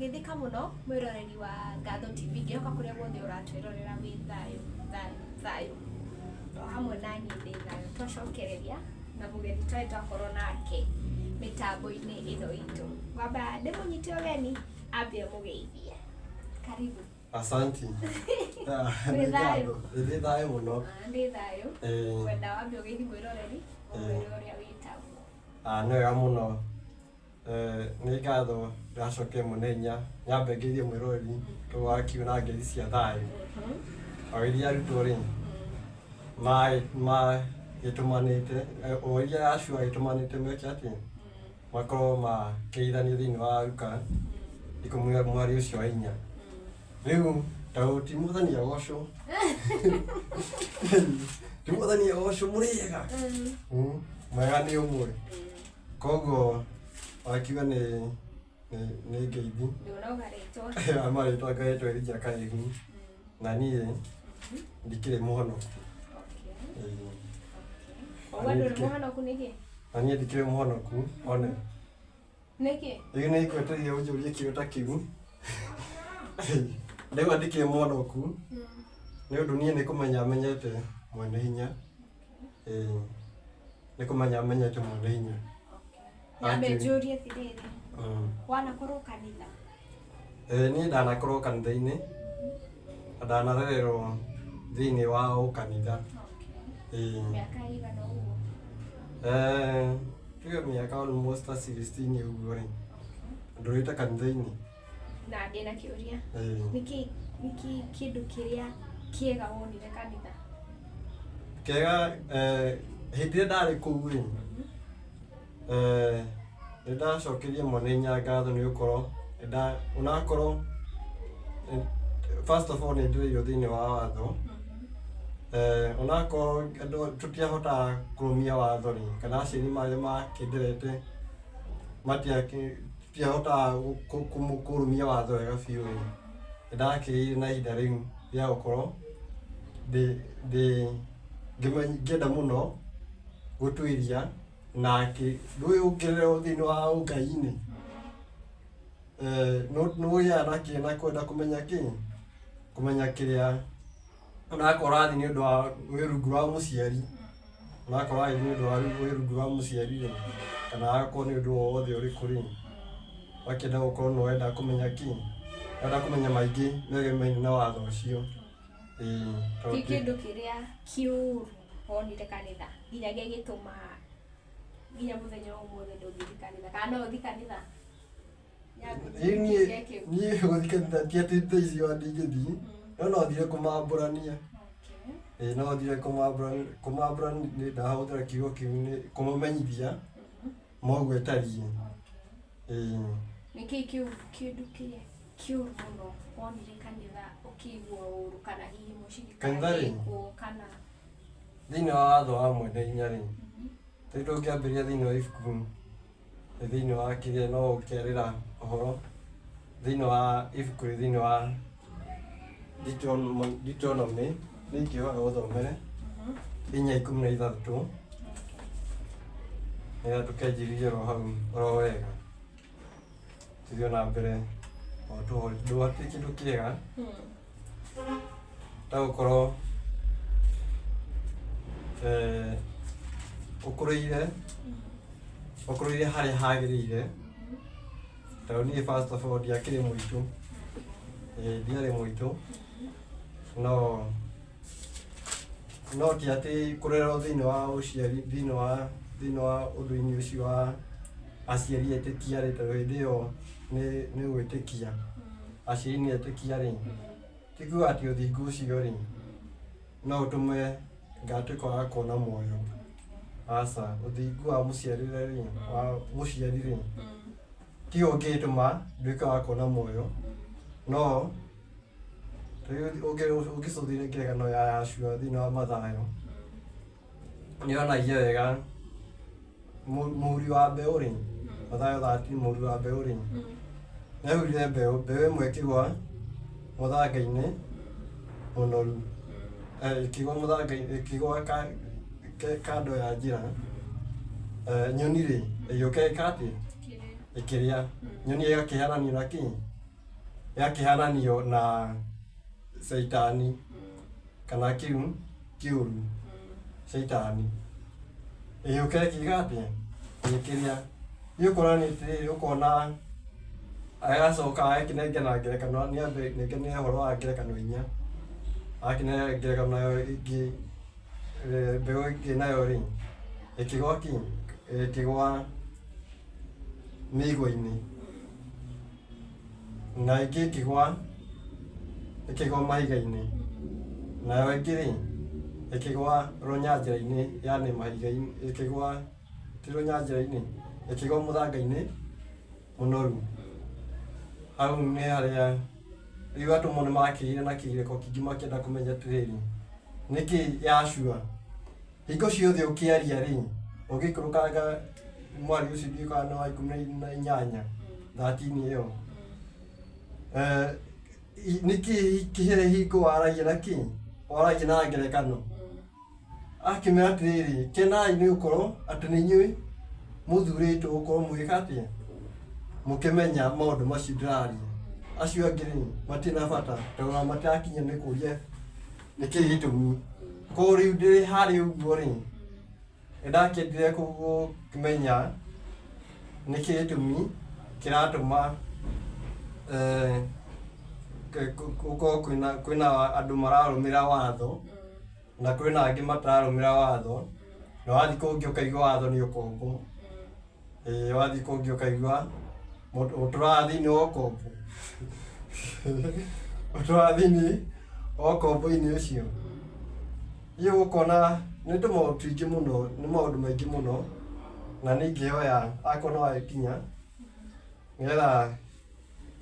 Geithĩka mũno mwĩroreri wa Ngatho TV, ngĩhoka kũrĩa guothe ũratwĩrorera wĩ thayũ thayũ thayũ, o hamwe na niĩ ndĩ thayũ. Twacokereria na mũgeni twarĩ twakorwo nake mĩtambo-inĩ ĩno itũ, ngwamba ndĩmũnyite ũgeni ambe amũgeithie. Karibu. Asanti. Wĩ thayũ? Ndĩ thayũ mũno. Ah, ndĩ thayũ. Ngwenda wambe ũgeithie mwĩroreri, ũmwĩre ũrĩa wĩtagwo. Ah, nĩ wega mũno. Nĩ ngatho ndĩracokia mwene hinya nyambe ngeithie mwĩroreri tũgakiu na ngeithi cia thayũ. O iria arutwo rĩ magĩtũmanĩte, o iria Yahshua agĩtũmanĩte meke atĩ makorwo makĩgeithania thĩinĩ wa Luka 10 mũhari ũcio wa 4. Rĩu tondũ ti Mwathani agocwo, ti Mwathani agocwo mũrĩega. Mwega nĩ ũmwe. Koguo wakiuga nĩ ngeithi. Ndũnoga rĩtwa. Marĩtwa ngaĩtwo Elijah Kaĩgu na niĩ ndikĩrĩ mũhonoku. Ĩĩ. Ũguo ndũrĩ mũhonoku nĩkĩ? Na niĩ ndikĩrĩ mũhonoku one. Nĩkĩ? Rĩu nĩ ngwetereire ũnjũrie kĩũria ta kĩu. Ndauga ndikĩrĩ mũhonoku nĩ ũndũ niĩ nĩ kũmenya menyete mwene hinya. Ĩĩ. Nĩ kũmenya menyete mwene hinya. Nyambe njũrie atĩrĩrĩ, wanakorwo kanitha? Niĩ ndanakorwo kanitha-inĩ na ndanarererwo thĩinĩ wa ũkanitha. Ĩĩ. Mĩaka ĩigana ũguo? Tuge mĩaka almost ta 16 ũguo rĩ, ndũrĩte kanitha-inĩ. Na ndĩna kĩũria. Nĩkĩ nĩkĩ kĩndũ kĩrĩa kĩega wonire kanitha? Kĩega, hĩndĩ ĩrĩa ndarĩ kũu rĩ, nĩ ndacokeria mwene hinya ngatho nĩ gũkorwo onakorwo first of all nĩ ndereirwo thĩinĩ wa watho, onakorwo andũ tũtiahotaga kũrũmia watho rĩ, kana aciari marĩa makĩnderete tũtiahotaga kũrũmia watho wega biũ rĩ, nĩ ndakĩgĩire na ihinda rĩu rĩa gũkorwo ndĩ ngĩenda mũno gũtuĩria na ndũĩ ũngĩrerwo thĩinĩ wa ũngai-inĩ, nĩ ũgĩaga na kĩ na kwenda kũmenya kĩ, kũmenya kĩrĩa onakorwo ũrathiĩ nĩ ũndũ wa wĩ rungu rwa mũciari, onakorwo ũrathiĩ nĩ ũndũ wa wĩ rungu rwa mũciari rĩ, kana agakorwo nĩ ũndũ o wothe ũrĩkũ rĩ, ũgakĩenda gũkorwo nĩ ũrenda kũmenya kĩ, ũrenda kũmenya maingĩ megemainie na watho ũcio. Ĩĩ. Kĩ kĩndũ kĩrĩa kĩũru wonire kanitha nginya gĩgĩtũma nginya mũthenya wa ũmũthĩ ndũngĩthiĩ kanitha, kana no ũthiĩ kanitha? Ĩĩ niĩ gũthiĩ kanitha ti atĩ thaa ici ona ndingĩthiĩ, no no thire kũmambũrania. Ĩĩ no thire kũmambũrania, kũmambũrania ndahũthĩra kiugo kĩu nĩ kũmamenyithia moguo ĩtariĩ. Ĩĩ. Nĩkĩ kĩu kĩndũ kĩrĩa kĩũru mũno wonire kanitha ũkĩigua ũru, kana hihi mũcirika Kanitha rĩ? agĩkwo kana? Thĩinĩ wa watho wa mwene hinya rĩ, rĩu tũngĩambĩrĩria thĩinĩ wa ibuku thĩinĩ wa kĩrĩa no ũkerĩra ũhoro thĩinĩ wa ibuku rĩ thĩinĩ wa Deuteronomy, nĩ ingĩhoya ũthomere 4:13 nĩgetha tũkĩanjĩrĩrie oro hau oro wega, tũthiĩ na mbere o hatirĩ kĩndũ kĩega ta gũkorwo ũkũrĩire harĩa hagĩrĩire. Tondũ niĩ first of all ndiakĩrĩ mũitũ, ndiarĩ mũitũ, no ti atĩ kũrerwo thĩinĩ wa ũciari, thĩinĩ wa ũndũ-inĩ ũcio wa aciari etĩkia rĩ, tondũ hĩndĩ ĩyo nĩ gwĩtĩkia, aciari nĩ etĩkia rĩ, ti kuga atĩ ũthingu ũcio rĩ, no ũtũme ngatuĩka wa kuona muoyo. Aca, ũthingu wa mũciarĩre rĩ, wa mũciari rĩ, tiwe ũngĩtũma nduĩke wa kuona muoyo, no rĩu ũngĩcũthĩrĩria ngerekano ya Yahshua thĩinĩ wa Mathayo, nĩ yonagia wega mũhuri wa mbeũ rĩ, Mathayo 13 mũhuri wa mbeũ rĩ, nĩ ahurire mbeũ, mbeũ ĩmwe ĩkĩgwa mũthanga-inĩ mũnoru, ĩkĩgwa mũthanga-inĩ, ĩkĩgwa kando ya njĩra, nyoni rĩ, ĩgĩũka ĩka atĩa? Ĩkĩrĩa. Nyoni ĩgakĩharanio na kĩ? Yakĩhananio na Caitani kana kĩu kĩũru Caitani. Ĩgĩũka ĩkiuga atĩa? Ĩgĩkĩrĩa. Rĩu ũkona nĩ atĩrĩrĩ, ũkona agacoka agakĩnengera ngerekano, nĩ anengeranire ũhoro wa ngerekano inya. Akĩnengera ngerekano nayo ĩngĩ, mbeũ ĩngĩ nayo rĩ, ĩkĩgwa kĩ? Ĩkĩgwa mĩigua-inĩ. Na ĩngĩ ĩkĩgwa ĩkĩgwa mahiga-inĩ. Nayo ĩngĩ rĩ, ĩkĩgwa rũnyanjara-inĩ, yaani mahiga-inĩ, ĩkĩgwa ti rũnyanjara-inĩ, ĩkĩgwa mũthanga-inĩ mũnoru. Hau nĩ harĩa rĩu atũmwo nĩ makĩgĩire na kĩgirĩko kĩingĩ makĩenda kũmenya atĩrĩrĩ, nĩkĩ yacua? Hingo ciothe ũkĩaria rĩ, ũngĩikũrũkanga mwari ũcio ndiũĩ kana nĩ wa 18, 13 ĩyo. Nĩkĩ kĩhe hingo waragia na kĩ? Waragia na ngerekano. Akĩmera atĩrĩrĩ, kenai nĩ gũkorwo atĩ nĩ inyuĩ mũthurĩtwo gũkorwo mũgĩka atĩa? Mũkĩmenya maũndũ macio ndĩraria. Acio angĩ rĩ, matirĩ na bata tondũ ona matirakinya nĩ kũria nĩkĩ gĩtũmi. Koguo rĩu ndĩ harĩa ũguo rĩ, nĩndakĩendire kũmenya nĩkĩ gĩtũmi kĩratũma gũkorwo kwĩna andũ mararũmĩrĩra watho na kwĩna angĩ matararũmĩrĩra watho, na wathiĩ kũngĩ ũkaigua watho nĩ ũkombo. Ĩĩ wathiĩ kũngĩ ũkaigua ũtũraga thĩinĩ wa ũkombo. Ũtũraga thĩinĩ wa ũkombo-inĩ ũcio. Rĩu ũkona nĩ tũmaũndũ tũingĩ mũno, nĩ maũndũ maingĩ mũno, na nĩ ingĩhoya akorwo nĩ wagĩkinya, nĩgetha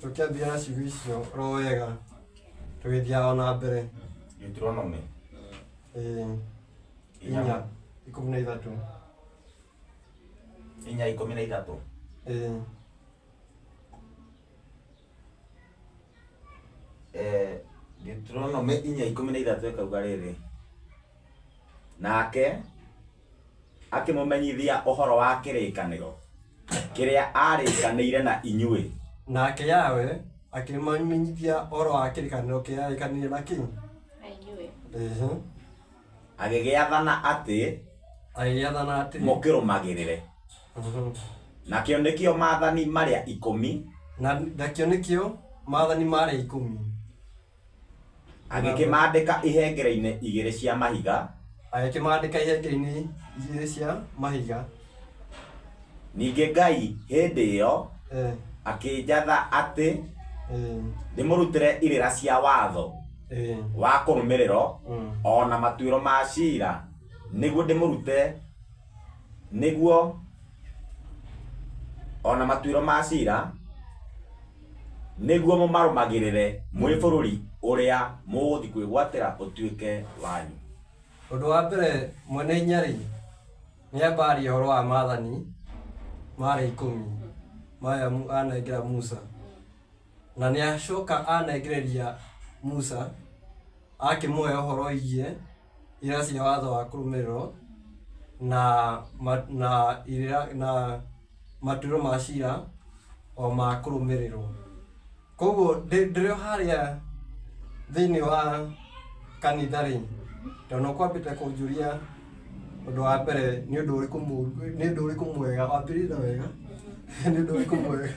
tũkĩambia na ciugo icio oro wega, tũgĩthiaga o na mbere. Deuteronomy. Ĩĩ, 4:13. 4:13. Ĩĩ. Deuteronomy 4:13 ĩkauga rĩrĩ, nake akĩmũmenyithia ũhoro wa kĩrĩkanĩro kĩrĩa aarĩkanĩire na inyuĩ. Nake Yahweh akĩmũmenyithia ũhoro wa kĩrĩkanĩro kĩrĩa aarĩkanĩire na kĩ? Na inyuĩ. Ĩhĩ. Agĩgĩathana atĩ Agĩgĩathana atĩ mũkĩrũmagĩrĩre. Nakĩo nĩkĩo maathani marĩa 10. Na nakĩo nĩkĩo maathani marĩa 10. Agĩkĩmaandĩka ihengere-inĩ igĩrĩ cia mahiga. Agĩkĩmaandĩka ihengere-inĩ igĩrĩ cia mahiga. Ningĩ Ngai hĩndĩ ĩyo akĩnjatha atĩ ndĩmũrutĩre irĩra cia watho wa kũrũmĩrĩrwo o na matuĩro ma ciira, nĩguo ndĩmũrute, nĩguo o na matuĩro ma ciira, nĩguo mũmarũmagĩrĩre mwĩ bũrũri ũrĩa mũgũthiĩ kwĩgwatĩra ũtuĩke wanyu. Ũndũ wa mbere mwene hinya rĩ, nĩ amba arie ũhoro wa maathani marĩa 10 maya anengera Musa, na nĩ acoka anengereria Musa akĩmũhe ũhoro wĩgiĩ irĩra cia watho wa kũrũmĩrĩrwo na irĩra na matuĩro ma ciira o ma kũrũmĩrĩrwo. Koguo ndĩrĩ o harĩa thĩinĩ wa kanitha rĩ, tondũ no kwambĩte kũnjũria ũndũ wa mbere nĩ ũndũ ũrĩkũ mũru, nĩ ũndũ ũrĩkũ mwega, wambĩrĩria na wega, nĩ ũndũ ũrĩkũ mwega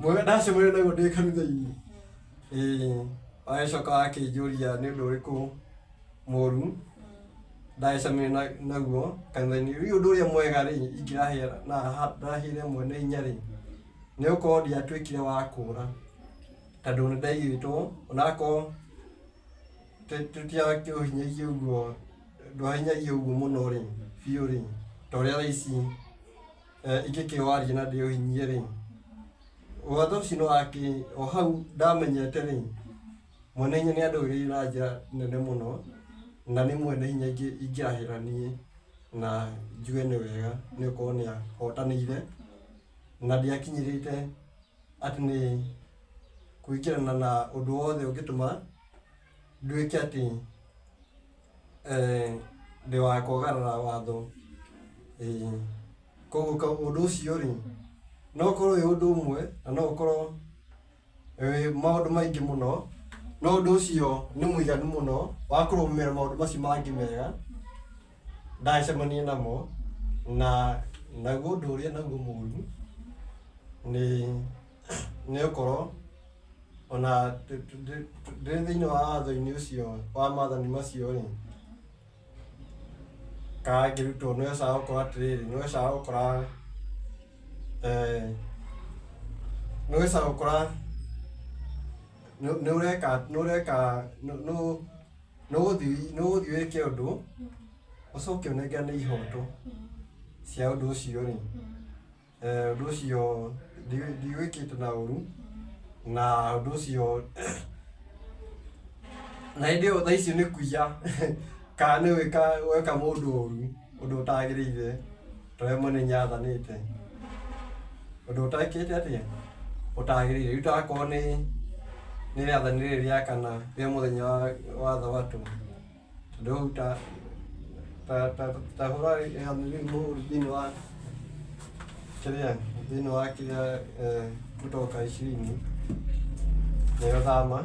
mwega ndacemania naguo ndĩ kanitha-inĩ. Ĩĩ, wagĩcoka wakĩnjũria nĩ ũndũ ũrĩkũ mũru ndagĩcemania naguo kanitha-inĩ. Rĩu ũndũ ũrĩa mwega rĩ, ingĩrahera na ndahĩire mwene hinya rĩ, nĩ gũkorwo ndiatuĩkire wa kũũra, tondũ nĩ ndaigĩtwo onakorwo tũtiakĩũhinyagia ũguo, ndwahinyagia ũguo mũno rĩ, biũ rĩ, ta ũrĩa thaa ici ingĩkĩwaria na ndĩũhinyie rĩ, watho ũcio nĩ wakĩ, o hau ndamenyete rĩ, mwene hinya nĩ andũĩrĩire na njĩra nene mũno, na nĩ mwene hinya ingĩrahĩra niĩ na njuge nĩ wega nĩ gũkorwo nĩ ahotanĩire, na ndiakinyĩrĩte atĩ nĩ kũingĩrana na ũndũ wothe ũngĩtũma nduĩke atĩ ndĩ wa kwagarara watho. Koguo ũndũ ũcio rĩ, no ũkorwo wĩ ũndũ ũmwe na no ũkorwo Maũndũ maingĩ mũno, no ũndũ ũcio nĩ mũiganu mũno wa kũrũmĩrĩra maũndũ macio mangĩ mega ndacemania namo. Na naguo ũndũ ũrĩa naguo mũru nĩ ũkorwo ona ndĩ thĩinĩ wa watho-inĩ ũcio wa maathani macio rĩ, kana ngĩrutwo nĩ wecaga gũkora atĩrĩrĩ, nĩ wecaga gũkora nĩ wecaga gũkora nĩ ũreka nĩ ũreka nĩ ũgũthiĩ wĩke ũndũ ũcoke ũnengane ihoto cia ũndũ ũcio rĩ, ũndũ ũcio ndiwĩkĩte na ũru, na ũndũ ũcio na hĩndĩ ĩyo thaa icio nĩ kũiya kana nĩ gwĩka weka mũndũ ũru, ũndũ ũtagĩrĩire ta ũrĩa mwene athanĩte, ũndũ ũtekĩte atĩa, ũtagĩrĩire. Rĩu takorwo nĩ rĩathani rĩrĩ rĩa kana rĩa mũthenya wa thabatũ, tondũ hau ta hũra rĩathani rĩu thĩinĩ wa kĩrĩa, thĩinĩ wa kĩrĩa Kutoka 20 nĩyo thama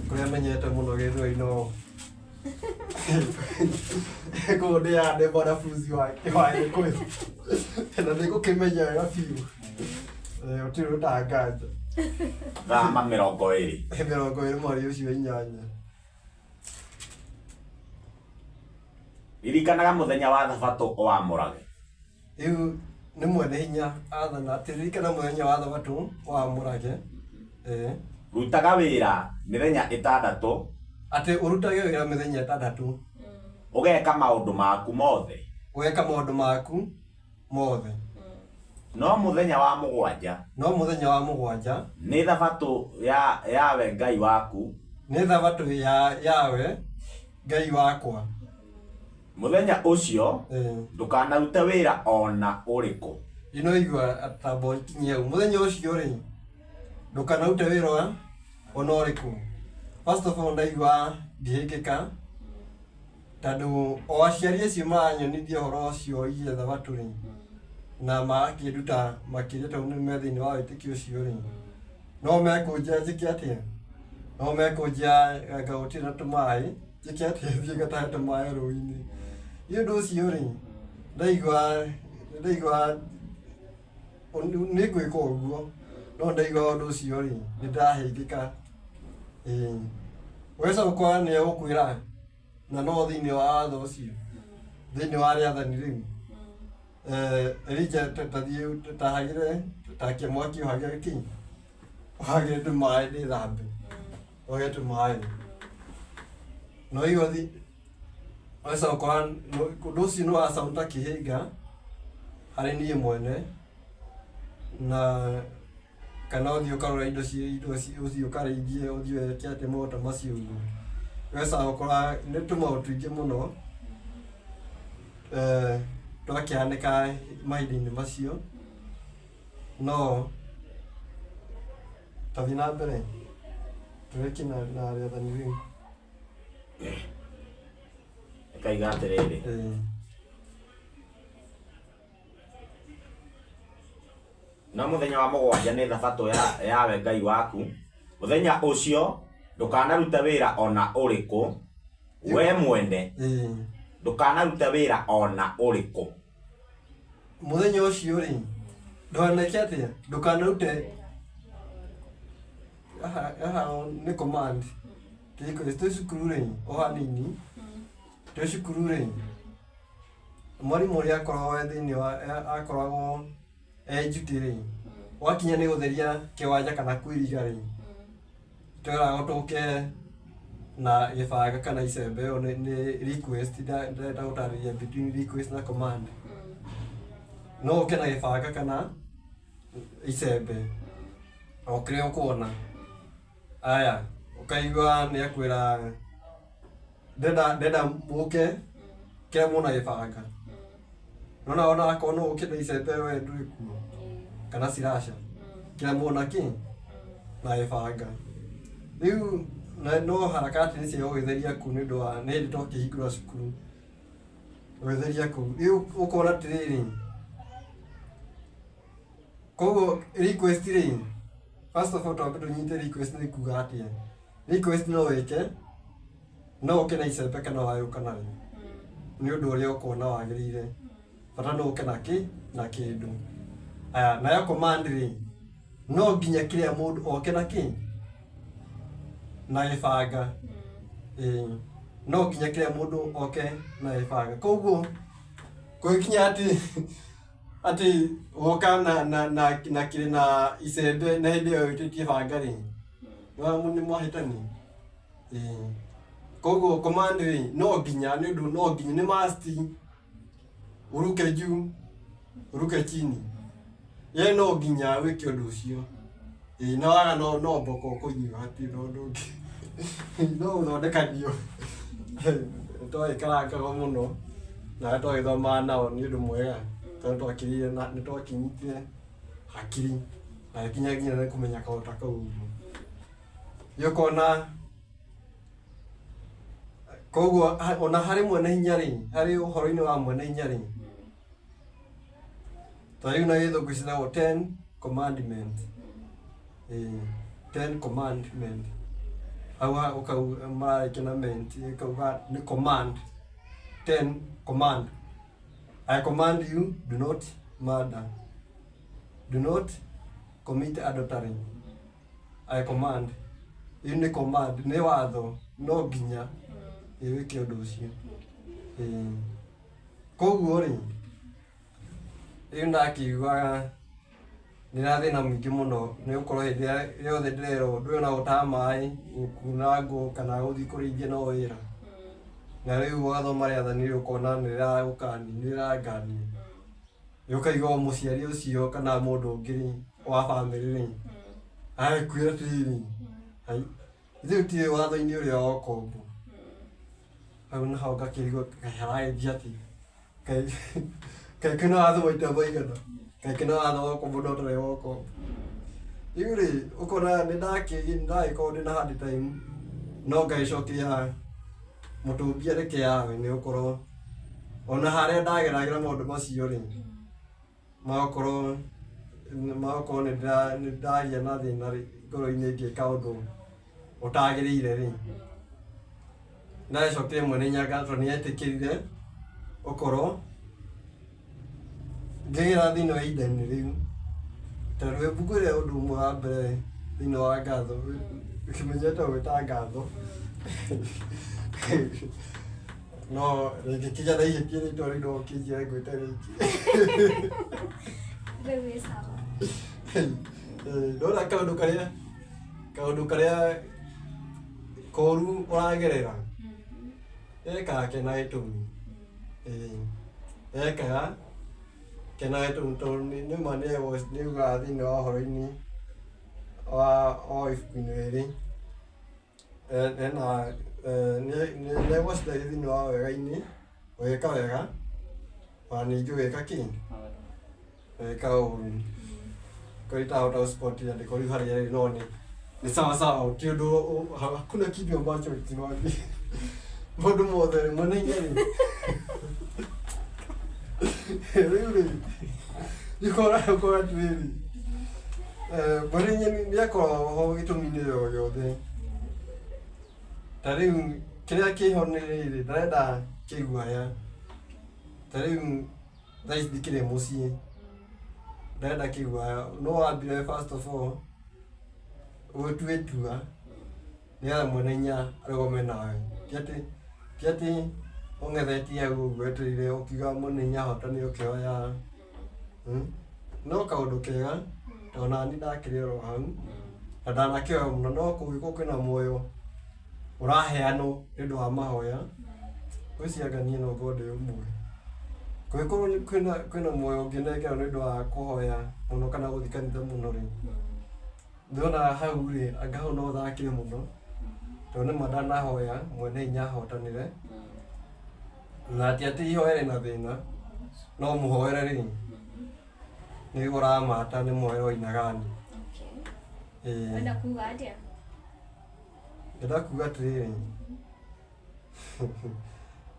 kũrĩa menyete mũno gĩthweri no kũu ndĩ mwanafunzi wa Gĩkũyũ na nĩ ngũkĩmenya wega biũ, gũtirĩ ũtanganja. Thama 20. 20 mweri ũcio 8. Ririkanaga mũthenya wa thabatũ ũwamũrage. Rĩu nĩ mwene hinya athana atĩ ririkana mũthenya wa thabatũ ũwamũrage. Rutaga wĩra mĩthenya 6. Atĩ ũrutage wĩra mĩthenya 6. Ũgeka maũndũ maku mothe. Ũgeka maũndũ maku mothe. No mũthenya wa mũgwanja. No mũthenya wa mũgwanja. Nĩ thabatũ ya Yawe Ngai waku. Nĩ thabatũ ya Yawe Ngai wakwa. Mũthenya ũcio ndũkanarute wĩra ona ũrĩkũ. Ino igua atambo ikinyia hau. Mũthenya ũcio rĩ, ndũkanarute wĩra ona ũrĩkũ. First of all ndaigua ngĩhĩngĩka tondũ o aciari acio maranyonithia ũhoro ũcio wĩgiĩ thabatũ rĩ, na magakĩnduta makĩria tondũ nĩ me thĩinĩ wa wĩtĩkio ũcio rĩ, no mekũnjĩra njĩke atĩa? No mekũnjĩra anga gũtirĩ na tũmaĩ, njĩke atĩa thiĩ ngatahe tũmaĩ rũĩ-inĩ. Nĩ ũndũ ũcio rĩ, ndaigua nĩ ngwĩka ũguo, no ndaigua ũndũ ũcio rĩ, nĩ ndahĩngĩka. Ũgeca gũkora nĩ egũkwĩra na no thĩinĩ wa watho ũcio, thĩinĩ wa rĩathani rĩu, Elijah tathiĩ tahagĩre takia mwaki ũhagĩre kĩ, ũhagĩre tũmaĩ ndĩthambe, ũhagĩre tũmaĩ. No igua ũgeca gũkora ũndũ ũcio nĩ wa sound ta kĩhĩnga harĩ niĩ mwene, na kana ũthiĩ ũkarora indo ũthiĩ ũkarĩithie, ũthiĩ wĩke atĩ maũndũ ta macio ũguo. Ũgeca gũkora nĩ tũmaũndũ tũingĩ mũno twakĩhanĩka mahinda-inĩ macio, no tathiĩ na mbere tũrĩkie na rĩathani rĩu. Ĩkaiga atĩrĩrĩ, no mũthenya wa mũgwanja nĩ thabatũ ya Yawe Ngai waku. Mũthenya ũcio ndũkanarute wĩra ona ũrĩkũ, we mwene ndũkanarute wĩra ona ũrĩkũ. Mũthenya ũcio rĩ, ndũkaneke atĩa? Ndũkanarute haha nĩ command. Twĩ cukuru rĩ, o hanini, twĩ cukuru rĩ, mwarimũ ũrĩa akoragwo e thĩinĩ wa akoragwo e duty rĩ, gwakinya nĩ gũtheria kĩwanja kana kũiriga rĩ, tweragwo tũke na gĩbanga kana icembe, ĩyo nĩ request, ndĩrenda gũtarĩria between request na command. No ũke na gĩbanga kana icembe, o kĩrĩa ũkuona. Aya, ũkaigua nĩ akwĩra ndenda mũke kĩrĩa muona gĩbanga. Nona ona akorwo no ũke na icembe we ndũrĩ kuo, kana sirasha, kĩrĩa muona kĩ na gĩbanga. Rĩu no harakati nĩ cia gũgĩtheria kũu nĩ ũndũ wa nĩ hĩndĩ twakĩhingũra cukuru, gũgĩtheria kũu. Rĩu ũkona atĩrĩrĩ, koguo request rĩ, First of all, twambe tũnyite request nĩ kuga atĩa. Request no wĩke, no ũke na icembe kana wayũ kana rĩ. Nĩ ũndũ ũrĩa ũkuona wagĩrĩire. Bata no ũke na kĩ na kĩndũ. Aya, nayo command rĩ, no nginya kĩrĩa mũndũ oke na kĩ na gĩbanga. Ĩĩ, no nginya kĩrĩa mũndũ oke na gĩbanga. Koguo gũgĩkinya atĩ atĩ woka na na na na kĩrĩ na icembe na hĩndĩ ĩyo wĩtĩtie banga rĩ, nĩ mwahĩtani. Ĩĩ, koguo command rĩ, no nginya nĩ ũndũ no nginya nĩ must uruke juu uruke chini, ye no nginya wĩke ũndũ ũcio. Ĩĩ, na waga no no mboko ũkũnyua, hatirĩ na ũndũ ũngĩ, no gũthondekanio. Nĩtwagĩkarangaga mũno na arĩa twagĩthomaga nao nĩ ũndũ mwega tondũ twakĩrire na nĩtwakinyitire hakiri na gĩkinya nginya nĩ kũmenya kaũndũ ta kau ũguo. Nĩ ũkona koguo ona harĩ mwene hinya rĩ, harĩ ũhoro-inĩ wa mwene hinya rĩ, ta rĩu na gĩthũngũ ciĩtagwo 10 commandment. Ĩĩ, 10 commandment hau ũkau mararĩkia na ment, ĩkauga nĩ command, 10 command. I command you, do not murder, do not commit adultery. I command, ĩyo nĩ command, nĩ watho, no nginya wĩke ũndũ ũcio. Ĩĩ, koguo rĩ, rĩu ndakĩiguaga ndĩna thĩna mũingĩ mũno nĩ gũkorwo hĩndĩ ĩrĩa yothe ndĩrerwo ndũrĩ ona gũtaha maĩ, gũkuna ngũ kana gũthiĩ kũrĩithia no wĩra. Na rĩu ũgathoma rĩathani rĩu ũkona nĩ rĩragũkania, nĩ rĩrangania. Ũkaigua mũciari ũcio kana mũndũ ũngĩ rĩ wa bamĩrĩ rĩ agĩkwĩra atĩrĩrĩ, hai ithuĩ tũtirĩ watho-inĩ ũrĩa wa ũkombo. Hau naho ngakĩrigwo kaĩ haragĩthiĩ atĩa, kaĩ kaĩ kwĩna watho maita maigana, kaĩ kwĩna watho wa ũkombo na ũtarĩ wa ũkombo. Rĩu rĩ, ũkona nĩ ndagĩkorwo ndĩna hard time, no ngagĩcokeria mũtũmbi areke yawe, nĩ gũkorwo ona harĩa ndageragĩra maũndũ macio rĩ, magakorwo nĩ ndagĩa na thĩna rĩ ngoro-inĩ ngĩka ũndũ ũtagĩrĩire rĩ, ndagĩcokeria mwene nyaga tondũ nĩ etĩkĩrire ũkorwo ngĩgĩra thĩinĩ wa ihinda-inĩ rĩu. Tondũ ibuku rĩa ũndũ ũmwe wa mbere thĩinĩ wa ngatho kĩmenyete gwĩta ngatho, no rĩngĩkinya na ihĩtia rĩtwa rĩu no ũkĩnjĩre ngwĩte rĩngĩ. Rĩu wĩ sawa. Ndona kaũndũ karĩa koru ũragerera ekaga kena gĩtũmi. Ekaga kena gĩtũmi tondũ nĩ ma nĩ augaga thĩinĩ wa ũhoro-inĩ wa o ibuku-inĩ rĩrĩ ena nĩ egũcithagia thĩinĩ wa wega-inĩ, ũgĩka wega ona ningĩ ũgĩka kĩ, ũgĩka ũru. Kwa hiyo itahota gũspot rĩandĩko rĩu harĩa rĩrĩ, no nĩ sawa sawa, ti ũndũ, hakuna kitu ambacho kimwambia maũndũ mothe rĩ mwene hinya rĩ. Rĩu rĩ, ũkora atĩrĩrĩ, mwene hinya nĩ akoragwo ho gĩtũmi-inĩ o gĩothe. Ta rĩu kĩrĩa kĩho nĩ rĩrĩ, ndarenda kĩguoya. Ta rĩu thaa ici ndikĩrĩ mũciĩ, ndarenda kĩguoya, no wambire first of all ũtue itua nĩgetha mwene hinya arũgame nawe. Ti atĩ ũng'ethetie hau ũguo wetereire ũkiuga mwene hinya ahotane ũkĩhoya. No kaũndũ kega tondũ nani ndakĩrĩ oro hau na ndanakĩoya mũno, no kũngĩkorwo kwĩna muoyo ũraheanwo nĩ ũndũ wa mahoya, ngwĩciria anga niĩ no ngorwo ndĩ ũmwe. Kũngĩkorwo kwĩna muoyo ũngĩnengerwo nĩ ũndũ wa kũhoya mũno kana gũthiĩ kanitha mũno rĩ, ndĩrona hau rĩ, anga hau no thakire mũno tondũ nĩma ndanahoya mwene hinya ahotanĩre, na ti atĩ ihoya rĩna thĩna, no mũhoere rĩ nĩ ũramata nĩ mũhoere wa aina gani. Ĩĩ. Wenda kuga atĩa? Ngenda kuga atĩrĩrĩ,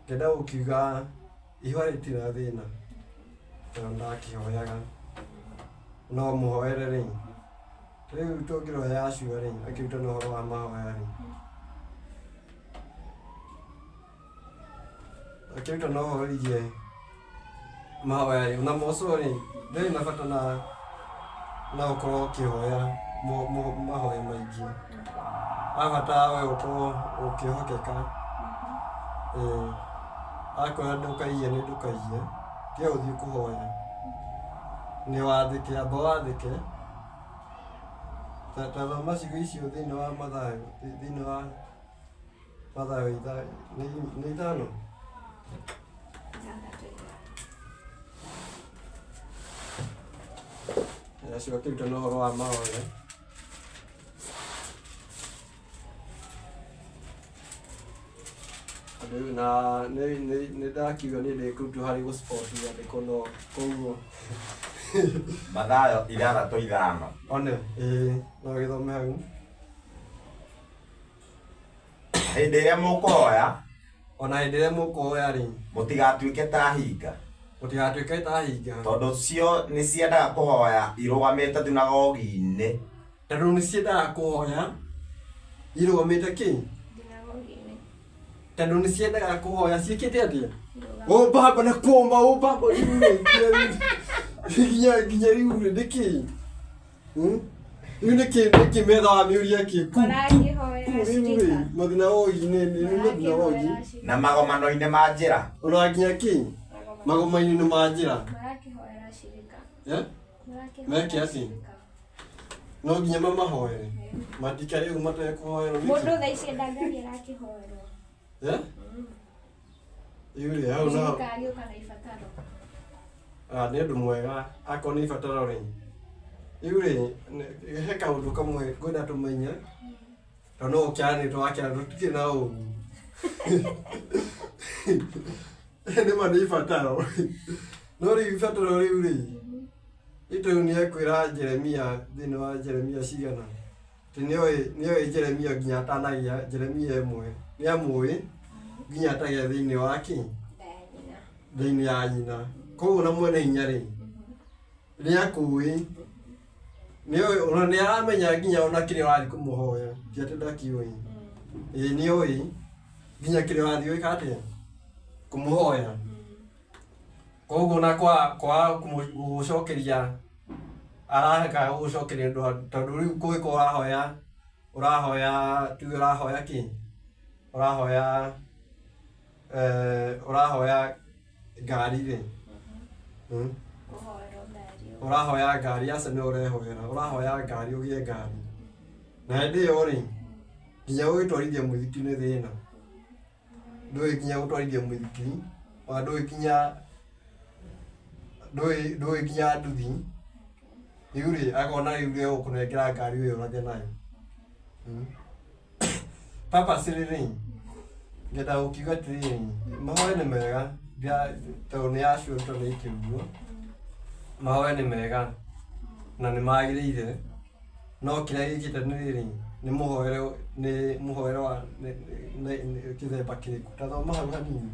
ngenda gũkiuga ihoya rĩtirĩ na thĩna tondũ ndakĩhoyaga, no mũhoere rĩ Rĩu tũngĩrora Yahshua rĩ, akĩrutana ũhoro wa mahoya rĩ, akĩrutana ũhoro wĩgiĩ mahoya rĩ, ona Mosũ rĩ, ndĩrĩ na bata na na ũkorwo ũkĩhoya mahoya maingĩ. Abata we ũkorwo ũkĩhokeka. Ĩĩ, akwĩra ndũkaiye nĩ ndũkaiye, tiga gũthiĩ kũhoya. Nĩ wathĩke, amba wathĩke. Ta thoma ciugo icio thĩinĩ wa Mathayo, thĩinĩ wa Mathayo nĩ ithano? Acio akĩrutana ũhoro wa mahoya. Andũ na nĩ nĩ nĩ ndakiuga niĩ ndĩkũrutwo harĩ gũ-spot rĩandĩko no koguo Mathayo ithathatũ ithano. One, ĩĩ no gĩthome hau. Hĩndĩ ĩrĩa mũkũhoya, Ona hĩndĩ ĩrĩa mũkũhoya rĩ, mũtigatuĩke ta hinga, mũtigatuĩke ta hinga, tondũ cio nĩ ciendaga kũhoya irũgamĩte thunagogi-inĩ. Tondũ nĩ ciendaga kũhoya irũgamĩte kĩ? Thunagogi-inĩ. Tondũ nĩ ciendaga kũhoya ciĩkĩte atĩa? O baba na kuomba, o baba rĩu rĩ, nginya nginya rĩu rĩ nĩkĩ? Hmm? Rĩu nĩkĩ nĩkĩ methaga mĩũria kĩ? Ku Marakĩhoera ku rĩu rĩ cirika. mathinagogi-inĩ nĩ mathinagogi. Marakĩhoera cirika. Na magomano-inĩ ma njĩra. Ona nginya kĩ? Magoma-inĩ ma njĩra. Marakĩhoera cirika. Eh? Marakĩhoera Meke atĩ? cirika. No nginya mamahoere. Matikare ũguo matekũhoerwo nĩkĩ? Mũndũ thaa ici ndangĩathiĩ arakĩhoerwo. Eh? Rĩu rĩ hau no Cirika agĩũka na ibataro. Ah, nĩ ũndũ mwega akorwo nĩ ibataro rĩ. Rĩu rĩ he kaũndũ kamwe ngwenda tũmenye tondũ no ũkĩaranĩria tũrakĩara tũtikĩrĩ na ũru. Nĩma nĩ ibataro. No rĩu ibataro rĩu rĩ, rĩu nĩ ekwĩra Jeremia thĩinĩ wa Jeremia cigana atĩ nĩoĩ nĩoĩ Jeremia nginya atanagĩa Jeremia ĩmwe nĩ amũĩ nginya atagĩa thĩinĩ wa kĩ? Nda ya nyina. Thĩinĩ ya nyina. Koguo na mwene hinya rĩ, nĩ akũĩ, nĩoĩ ona nĩ aramenya nginya ona kĩrĩa ũrathiĩ kũmũhoya, ti atĩ ndakĩũĩ. Ĩĩ nĩoĩ nginya kĩrĩa ũrathiĩ gwĩka atĩa? Kũmũhoya. Koguo ona kwaga gũgũcokeria ararega gũgũcokeria tondũ rĩu kũngĩkorwo ũrahoya ũrahoya tuge ũrahoya kĩ? Ũrahoya ũrahoya ngari rĩ, ũrahoya ngari aca nĩwe ũrehoera, ũrahoya ngari ũgĩe ngari. Na hĩndĩ ĩyo rĩ, nginya gũgĩtwarithia mũithikiri nĩ thĩna. Ndũĩ nginya gũtwarithia mũithikiri, ona ndũĩ nginya ndũĩ ndũĩ nginya nduthi, rĩu rĩ, akona rĩu nĩ egũkũnengera ngari wĩyũrage nayo. Purposely rĩ, ngenda gũkiuga atĩrĩrĩ, mahoya nĩ mega, tondũ nĩ acio tũnĩte ũguo, mahoya nĩ mega na nĩ magĩrĩire. No kĩrĩa gĩkĩte nĩ rĩrĩ, nĩ mũhoere nĩ mũhoere wa kĩthemba kĩrĩkũ? Ta thoma hau hanini.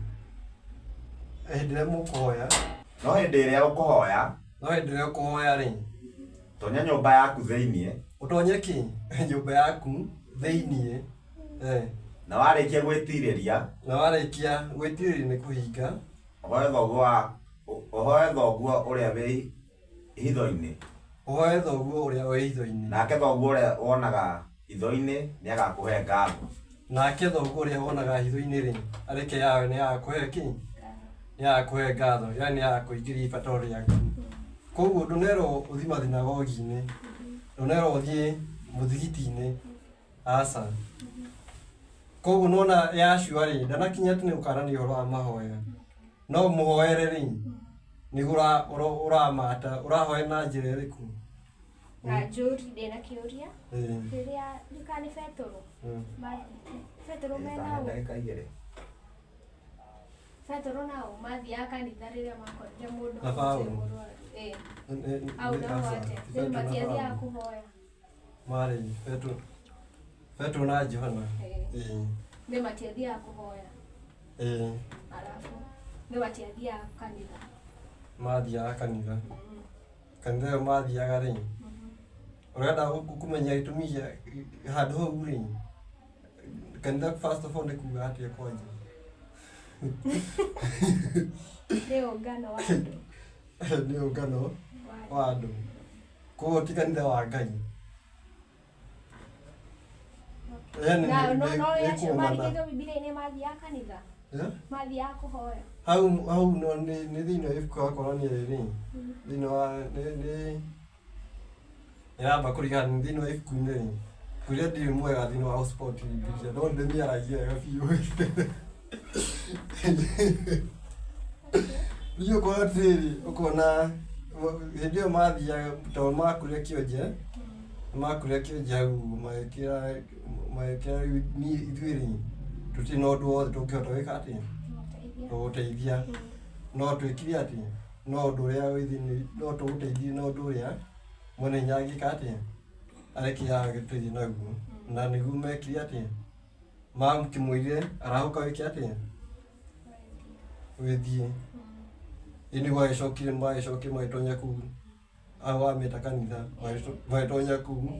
Hĩndĩ ĩrĩa mũkũhoya. No hĩndĩ ĩrĩa ũkũhoya. No hĩndĩ ĩrĩa ũkũhoya rĩ. Tonya nyũmba yaku thĩinĩ. Ũtonye kĩ? Nyũmba yaku thĩinĩ. Eh. Na warĩkia gwĩtirĩria. Na warĩkia gwĩtirĩria nĩ kũhinga. Ũhoe thoguo wa ũhoe thoguo ũrĩa wĩ hitho-inĩ. Ũhoe thoguo ũrĩa wĩ hitho-inĩ. Nake thoguo ũrĩa wonaga hitho-inĩ nĩagakũhe ngatho. Nake thoguo ũrĩa wonaga hitho-inĩ-rĩ, areke Yahweh nĩagakũhe kĩ? Nĩagakũhe ngatho, yaani nĩagakũingĩria ibataro rĩaku. Koguo ndũnerwo ũthiĩ mathinagogi-inĩ, ndũnerwo ũthiĩ mũthigiti-inĩ, aca. Koguo nĩwona Yahshua rĩ, ndanakinya atĩ nĩgũkanania ũhoro wa mahoya, no mũhoere rĩ, nĩguo ũramata, ũrahoya na njĩra ĩrĩkũ? Na njũri ndĩna kĩũria Ĩĩ. rĩrĩa ndikana nĩ Betũrũ Betũrũ mena ũ Ndagĩka igĩrĩ. Betũrũ na ũ mathiaga kanitha rĩrĩa makorire mũndũ Na Paũlũ. mũrwaru. Ĩĩ. Hau Nĩ naho aca, atĩa? ti Rĩu Petero na matiathiaga Paũlũ. kũhoya. Marĩ Petero Petero na Johana. Ĩĩ. Ĩĩ. Nĩ matiathiaga kũhoya. Ĩĩ. Arabu nĩ matiathiaga kanitha. Mathiaga kanitha. Kanitha ĩyo mathiaga rĩ, Ũrenda kũmenya gĩtũmi gĩa handũ hau rĩ, kanitha first of all nĩ kuga atĩa kwanja? Nĩ ũngano wa andũ. Nĩ ũngano wa andũ. Koguo ti kanitha wa Ngai. Yaani Na no nĩ no nĩ acio kũngana. mandĩkĩtwo Bibilia-inĩ mathiaga kanitha, Eh? mathiaga kũhoya. Hau hau no nĩ nĩ thĩinĩ wa ibuku wa kuonania rĩrĩ, thĩinĩ wa nĩ nĩ nĩramba kũringana nĩ thĩinĩ wa ibuku-inĩ rĩ, kũrĩa ndirĩ mwega thĩinĩ wa sport Bibilia no ndĩmĩaragia wega biũ. Rĩu ũkona atĩrĩrĩ, ũkona hĩndĩ ĩyo mathiaga tondũ makurire kĩonje, makurire kĩonje hau magĩkĩra magĩkĩra rĩu niĩ ithuĩ rĩ, tũtirĩ na ũndũ wothe tũngĩhota gwĩka atĩa, Kũmateithia. gũgũteithia. No twĩkire atĩa, no ũndũ ũrĩa wĩ thĩinĩ, no tũgũteithie na ũndũ ũrĩa mwene hinya angĩka atĩa, arekire agĩteithie naguo. Na nĩguo mekire atĩa, makĩmwĩrire arahũka wĩke atĩa, wĩthiĩ. Ĩ nĩguo agĩcokire magĩcokire magĩtonya kũu hau amĩta kanitha, magĩtonya kũu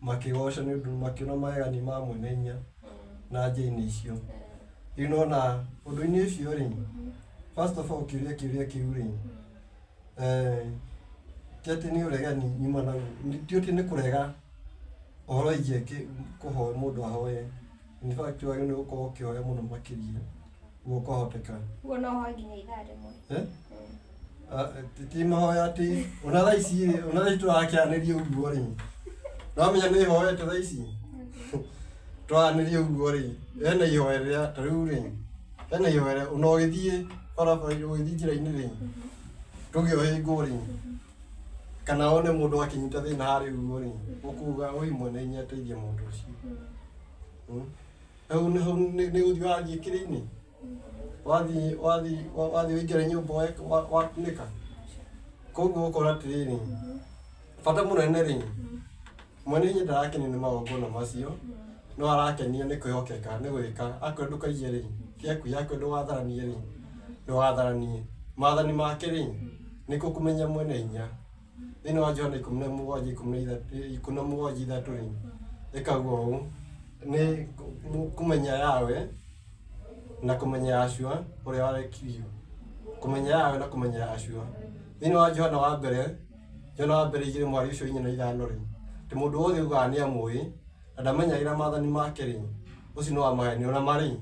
makĩgoca nĩ ũndũ makĩona magegania ma mwene hinya na njĩra-inĩ icio. Rĩu nona ũndũ-inĩ ũcio rĩ, first of all kĩũria kĩũria kĩu rĩ, ti atĩ nĩ ũregani nyuma naguo, ti atĩ nĩ kũrega ũhoro wĩgiĩ kũhoya mũndũ ahoe. In fact wagĩrĩirwo nĩ gũkorwo ũkĩhoya mũno makĩria ũguo kwahoteka. Ũguo no ũhoe nginya ithaa rĩmwe. Eh? Ti mahoya atĩ ona thaa ici rĩ, ona thaa ici tũrakĩaranĩria ũguo rĩ, nĩwamenya nĩ hoete thaa ici tũraranĩria ũguo rĩ, hena ihoya rĩrĩa ta rĩu rĩ, hena ihoya rĩa ona ũgĩthiĩ barabara-inĩ ũgĩthiĩ njĩra-inĩ rĩ, ndũgĩ ũhĩngwo rĩ, kana wone mũndũ akĩnyita thĩna harĩa ũguo rĩ, ũkuga ũi mwene hinya ateithie mũndũ ũcio. Hau hau nĩ gũthiĩ wathiĩ kĩrĩa-inĩ, wathiĩ wathiĩ wathiĩ waingĩra nyũmba wakunĩka. Koguo ũkona atĩrĩrĩ, bata mũnene rĩ, mwene hinya ndarakenio nĩ magongona macio, no arakenio nĩ kwĩhokeka, nĩ gwĩka. Akwĩra ndũkaiye rĩ, tiga kũiya, akwĩra ndũgatharanie rĩ, ndũgatharanie. Maathani make rĩ, nĩkuo kũmenya mwene hinya. Thĩinĩ wa Johana 17 17:3 rĩ, ĩkauga ũũ, nĩ kũmenya Yahweh na kũmenya Yahshua ũrĩa warekirio. Kũmenya Yahweh na kũmenya Yahshua. Thĩinĩ wa Johana wa mbere, Johana wa mbere 2 mũhari ũcio 4 na 5 rĩ, atĩ mũndũ wothe ugaga nĩ amũĩ na ndamenyagĩrĩra maathani make rĩ, ũcio nĩ wa maheni. Ona ma rĩ,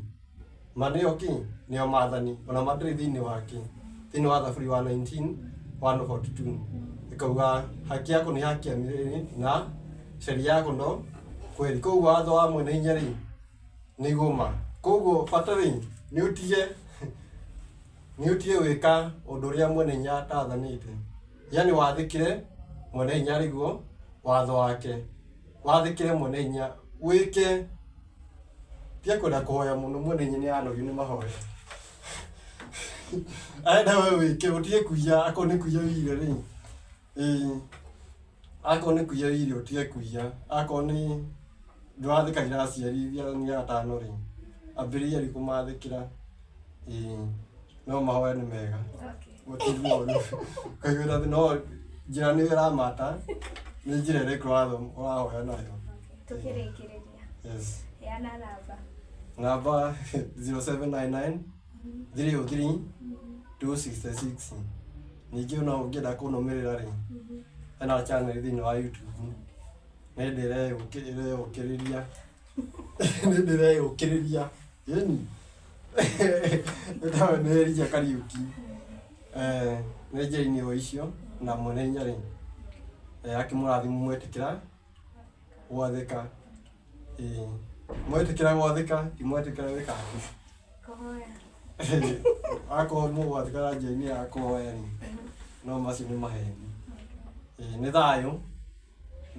ma nĩyo kĩ? Nĩyo maathani. Ona ma ndĩrĩ thĩinĩ wake. Thĩinĩ wa Thaburi wa 19 142 ĩkauga haki yako ni haki ya milele na sheria yako ndo kweli. Koguo watho wa mwene hinya rĩ, nĩguo ma. Koguo bata rĩ, nĩ ũtige nĩ ũtige gwĩka ũndũ ũrĩa mwene hinya atathanĩte. Yaani wathĩkĩre mwene hinya arĩguo watho wake. Wathĩkĩre mwene hinya wĩke, tiga kwenda kũhoya mũno, mwene hinya nĩ anogio nĩ mahoya. Arenda we wĩke, ũtige kũiya, akorwo nĩ kũiya wĩire rĩ, ĩĩ, akorwo nĩ kũiya wĩire ũtige kũiya, akorwo nĩ ndũrathĩkagĩra aciari rĩathani rĩa gatano rĩ, ambĩrĩria rĩu kũmathĩkĩra, ĩĩ, no mahoya nĩ mega. Gũtirĩ ũru. Ũkaigua atĩ no njĩra nĩ ĩramata, nĩ njĩra ĩrĩkũ ũrahoya nayo. Tũkĩrĩkĩrĩria. Yes. Heana namba. Namba 0799 303 266. Ningĩ ona ũngĩenda kũnũmĩrĩra rĩ, hena channel thĩinĩ wa YouTube. Nĩ ndĩreyũkĩrĩria. Nĩ ndĩreyũkĩrĩria. Ĩni. Ĩtagwo nĩ Elijah Kariuki. Nĩ njĩra-inĩ o icio na mwene hinya rĩ, akĩmũrathima mwetĩkĩra gwathĩka. Ĩĩ. Mwetĩkĩra gwathĩka, ti mwetĩkĩra gwĩka atĩ. Kũhoya. Akorwo mũgwathĩka na njĩra-inĩ ya kũhoya rĩ, no macio nĩ maheni. Ĩĩ, nĩ thayũ,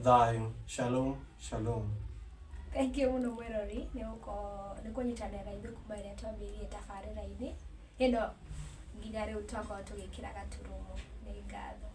thayũ, shalom, shalom. Thank you mũno mwĩrori nĩ gũkorwo nĩ kũnyitanĩra na ithuĩ kuma rĩrĩa twambĩrĩirie tabarĩra-inĩ ĩno nginya rĩu twakorwo tũgĩkĩra gaturumo. Nĩ ngatho.